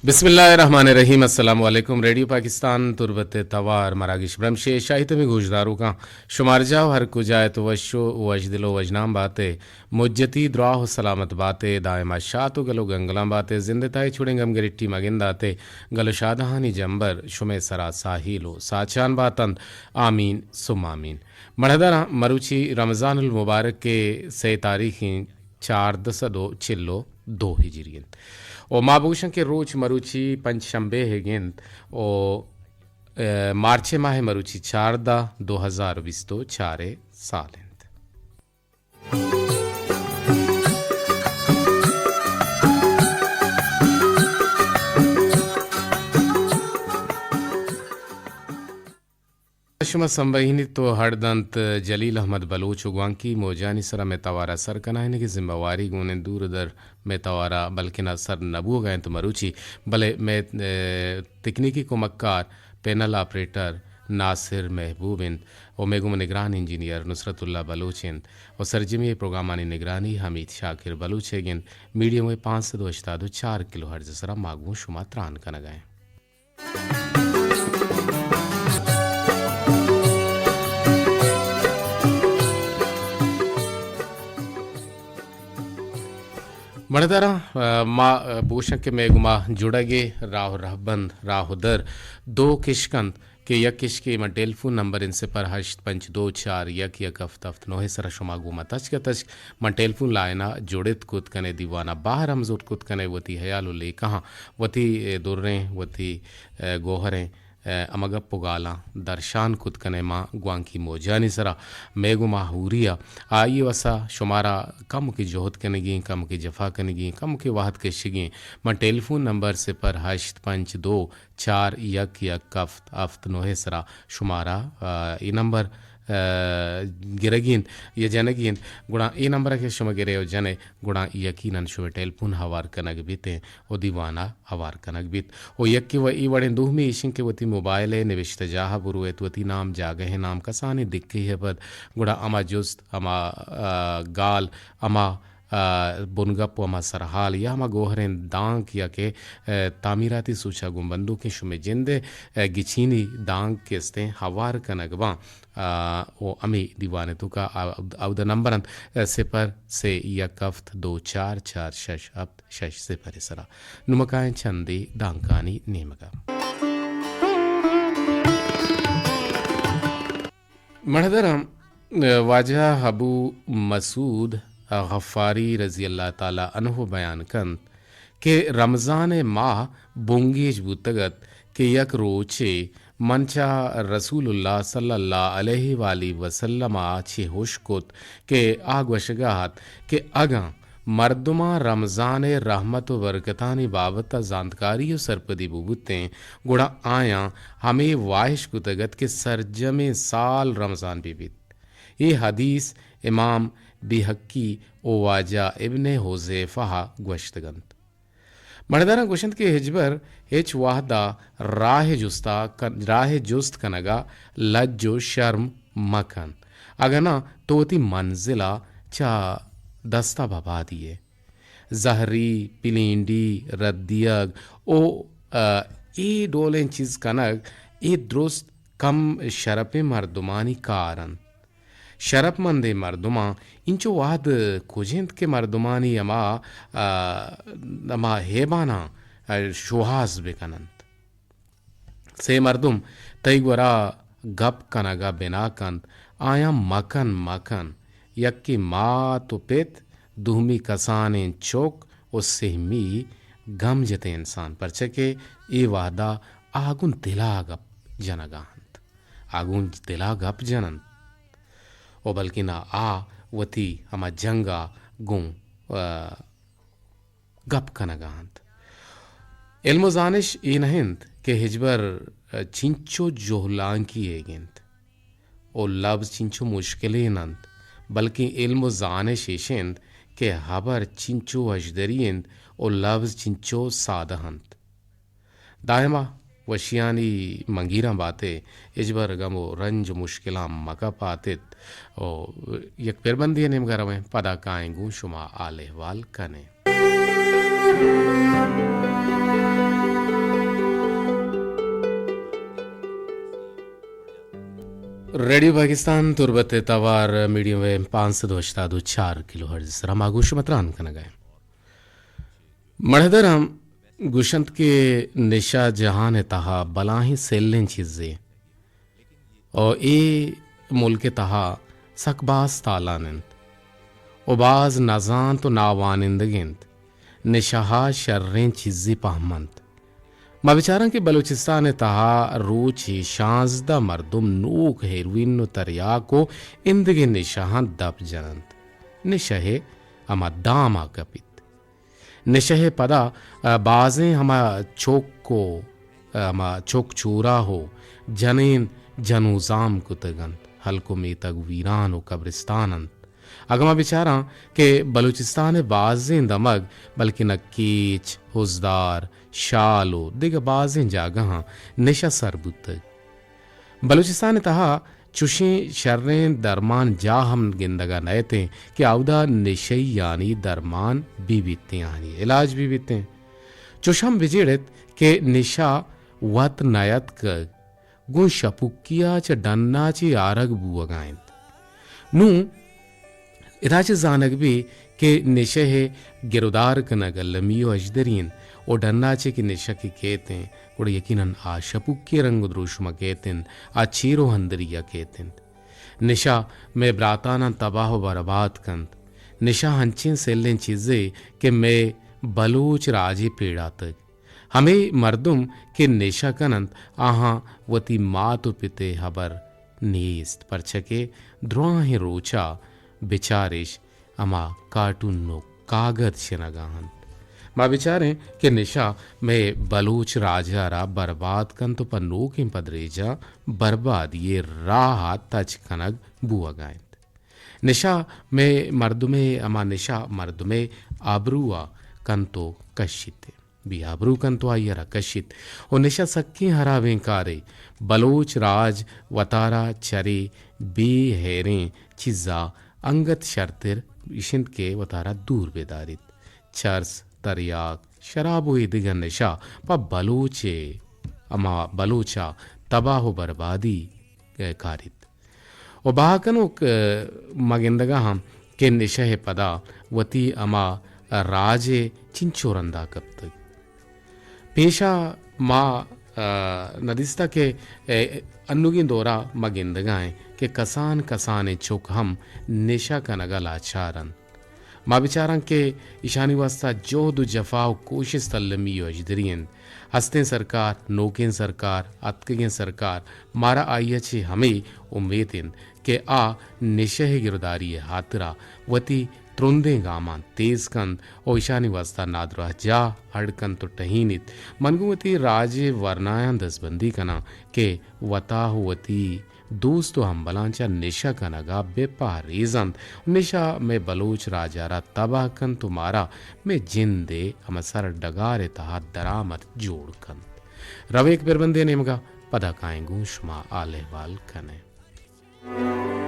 بسم اللہ الرحمن الرحیم۔ السلام علیکم۔ ریڈیو پاکستان تربت ءِ توار مراگش برمش ءِ شاہی تمی گوشداروکاں، شمارجاہ ہر کجا ات وش و وشدل و وشنام بات ئے، مجتی دراہ و سلامت بات ئے، دائما شات و گل و گنگلاں بات ئے، زند ءِ تہا چوڑیں گم گرٹی مگندات ئے، گل و شادہانی جمبر شمئے سرا ساہیل و ساچان باتنت۔ آمین ثم آمین۔ مڑداراں، مروچی رمضان المبارک ءِ سئے تاریخیں چاردہ سد و چل و دو ہجری انت۔ و ما بگوشاں کہ روچ مروچی پنچ شنبے ئیگ انت و، ء، مارچ ماہ مروچی چاردہ، دو ہزار بیست و چار ءِ سال انت۔ شما سمبہینیت و ہڑدنت جلیل احمد بلوچ و گوانکی موجانی سرا مئے توارا سر کنائینگ ءِ ذمہ واری گون انت۔ دور در مئے توارا بلکنا سر نبوگا انت مروچی، بلے مئے، ء، تکنیکی کمکار، پینل آپریٹر ناصر محبوب انت و مئے گوما نگران انجینئر نصرت اللہ بلوچ انت و سرجمی پروگرامانی نگرانی حمید شاکر بلوچ ئیگ انت۔ میڈیم ویو پانچ سد و ہشتاد و چار کلو ہرٹز سرا ما گوں شما تران کنگا ایں۔ مڑداراں، ء، ما، ء، بوشاں کہ مئے گوما جڑگ ءِ راہ و رہبند، راہ و در دو کشک انت کہ یک کشکے من ٹیلیفون نمبر انت صفر ہشت پنچ دو چار یک یک ہفت ہفت نو ءِ سرا شما گوں ما تچک ءَ تچک من ٹیلیفون لائن ءَ جڑت کت کن ئے، دیوان ءَ بہر ہم زرت کت کن ئے، وتی ہیال و لیکہاں، وتی، ء، دریں، وتی، ء، گوہریں، ء، ہما گپ و گالاں درشان کت کن ئے ماں گوانکی موجانی سرا۔ مئے گوما ہوری ءَ آئی ءِ وسا شمارا کمکے جہد کنگی ایں، کمکے جفا کنگی ایں، کمکے وہد کشگی ایں۔ من ٹیلیفون نمبر صفر ہشت پنچ دو چار یک یک ہفت ہفت نو ءِ سرا شمارا، ء، اے نمبر، ء، گرگی انت یا جنگی انت، گڑا اے نمبر ءَ کہ شما گرے و جن ئے، گڑا یقیناً شمئے ٹیلیفون ہوار کنگ بیت انت و دیوان ءَ ہوار کنگ بیت۔ و یکے و اے وڑیں دومی ایش انت کہ وتی موبائل ءِ نبشتہ جاہ ءَ برویت، وتی نام، جاگہ ءِ نام، کسانیں دکے ءِ پد، گڑا ہما جست، ہما، ء، گال، ہما ء، بنگپ و ہما سرحال یا ہما گوہریں دانک یا کہ، ء، تعمیراتی سوچا گوں بندوکیں شمئے جند ءِ، ء، گچینی دانک کہ استیں ہوار کنگ باں، ء، و ہمے دیوان ءِ توکا ا-، اود ءَ نمبر انت، ء، صفر سے یک ہفت دو چار چار شش ہفت شش صفر ءِ سرا۔ نوں ما کائیں چندے دانکانی نیمگا۔ مڑدراں، واجہ ابو مسعود غفاری رضی اللہ تعالی عنہ بیان کنت کہ رمضان ءِ ماہ بنگیج بوتگ ات کہ یک روچے من چہ رسول اللہ صلی اللہ علیہ وآلہ وسلم ءَ چہ ہشک کت کہ آ گوشگا ات کہ اگاں مردماں رمضان ءِ رحمت و برکتانی بابت ءَ زانتکاری و سرپدی ببوتیں، گڑا آیاں ہمے واہش کتگ ات کہ سرجمیں سال رمضان بہ بیت۔ اے حدیث امام بیہقی و واجہ ابن حذیفہ ءَ گوشتگ انت۔ مڑداراں گوشنت کہ ہچبر ہچ وہدا راہ جستا کن-، راہ جست کنگا لج و شرم مکن، اگاں ناں تو وتی منزلا چہ دستا ببادی ئے۔ زہری، پلینڈی، ردیگ او، ء، اے ڈولیں چیز کنگ، اے درست کم شرپیں مردمانی کار انت۔ شرپمندیں مردماں انچو وہد کج انت کہ مردمانی ہما، ء، ہما ہیباناں، ء، شوہاز بہ کن انت۔ سے مردم تئی گورا گپ کنگا بنا کنت، آیاں مکن مکن، یکے مات و پت، دومی کسانیں چک و سہمی گم جتیں انسان، پرچہ کہ اے وہدا آ گوں دلا گپ جنگا انت، آ گوں دلا گپ جن انت و بلکنا آ وتی ہما جنگا گوں، ء، گپ کنگا انت۔ علم و زانش اے نہ انت کہ ہچبر چنچو جہلانکی ئیگ انت و لبز چنچو مشکلین انت، بلکیں علم و زانش ایش انت کہ ہبر چنچو وشدری انت و لبز چنچو سادہ انت۔ دائما وشیانی منگیراں بات ئے، ہچبر گم و رنج و مشکلاں مکپاتت و یک پربندے ءِ نیمگا رویں، پدا کائیں گوں شما حال احوال کنیں۔ ریڈیو پاکستان تربت ءِ توار میڈیم ویو پانچ سد و ہشتاد و چار کلو ہرٹز ءِ سرا ما گوش متران کنگ ءَ ایں۔ مڑدر ہم گوشنت کہ نشہ جہان ءِ تہا بلاہیں سلیں چیزے او اے ملک ءِ تہا سک باز تالان انت و باز نزانت و ناوانندگ انت۔ نشہ ءَ شریں چیزے پہم انت۔ ما بچاراں کہ بلوچستان ءِ تہا روچے شانزدہ مردم نوک ہیروئن و تریاک و ایندگہ نشہاں دپ جننت۔ نشہ ءِ ہما دام ءَ کپیت۔ نشہ ءِ پدا، ءَ، بازیں ہما چک و، ءَ، ہما چک چوراہ و جنین جنوزام کتگ انت، ہلک و میتگ ویران و قبرستان انت۔ اگاں ما بچاراں کہ بلوچستان ءِ بازیں دمگ، بلکنا کیچ، ہزدار، شال و دگہ بازیں جاگہاں نشہ سر بوتگ۔ بلوچستان ءِ تہا چوشیں شریں درمان جاہ ہم گندگ ءَ نئیتیں کہ اودا نشہیانی درمان بہ بیتیں، آہانی علاج بہ بیتیں۔ چوش ہم بجیڑ ایت کہ نشہ وت نیاتکگ، گوں شپکی ءَ چہ ڈن ءَ چہ آرگ بوگ ءَ انت۔ نوں ادا چہ زانگ بی کہ نشہ ءِ گرودار کنگ المی و اژدری انت و ڈن ءَ چہ کہ نشہ کہ کیت انت، گڑا یقیناً آ شپکی رنگ و دروشم ءَ کیت انت، آ چیر و ہندری ءَ کیت انت۔ نشہ مئے براتاناں تباہ و برباد کنت۔ نشہ انچیں سلیں چیزے کہ مئے بلوچ راج ءَ پیڑاتگ۔ ہمے مردم کہ نشہ کن انت، آہاں وتی مات و پت ءِ ہبر نیست، پرچا کہ دراہیں روچ ءَ بچارش ہما کارٹون و کاگد شنگ ءَ انت۔ ما بچاریں کہ نشہ مئے بلوچ راج ءَ را برباد کنت و پہ نوکیں پدریچاں بربادی ءِ راہ ءَ تچک کنگ بوگ ءَ انت۔ نشہ مئے مردم ءِ، ہما نشہ مردم ءِ آبرو ءَ کنت و کشیت۔ بے آبرو کنت و آئی ءَ را کشیت۔ و نشہ سکیں ہرابیں کارے۔ بلوچ راج وتارا چرے بے ہیریں چیزا انگت شرتر اش انت کہ وتارا دور بداریت۔ چرس، تریاک، شراب و اے دگہ نشہ پہ بلوچ ءِ، ہما بلوچ ءَ تباہ و بربادی ءَ کاریت۔ و بہا کنوک، ءَ، ما گندگا ہم کہ نشہ ءِ پدا وتی ہما راج ءَ چنچو رندا کپتگ۔ پیشا ما، ءَ، ندیستا کہ، ءَ، انوگیں دورا ما گندگا ایں کہ کسان کسانیں چک ہم نشہ کنگا لاچار انت۔ ما بچاراں کہ ایشانی واسطہ جہد و جفا و کوشست المی و اژدری انت۔ ہستیں سرکار، نوکیں سرکار، اتکگیں سرکار، مارا آئی ءَ چہ ہمے امیت انت کہ آ نشہ ءِ گرداری ءِ ہاترا وتی ترندیں گاماں تیز کنت و ایشانی واسطہ نادراہ جاہ اڈ کنت و ٹہینیت۔ من گوں وتی راج ءِ ورنایاں دزبندی کناں کہ وتا و وتی دوست و ہمبلاں چہ نشہ کنگا بہ پہریزنت۔ نشہ مئے بلوچ راجا را تباہ کنت و مارا مئے جند ءِ ہما سر ڈگار ءِ تہا درآمد جوڑ کنت۔ رویں یک بربندے نیمگا، پدا کائیں گوں شما حال احوال کنیں۔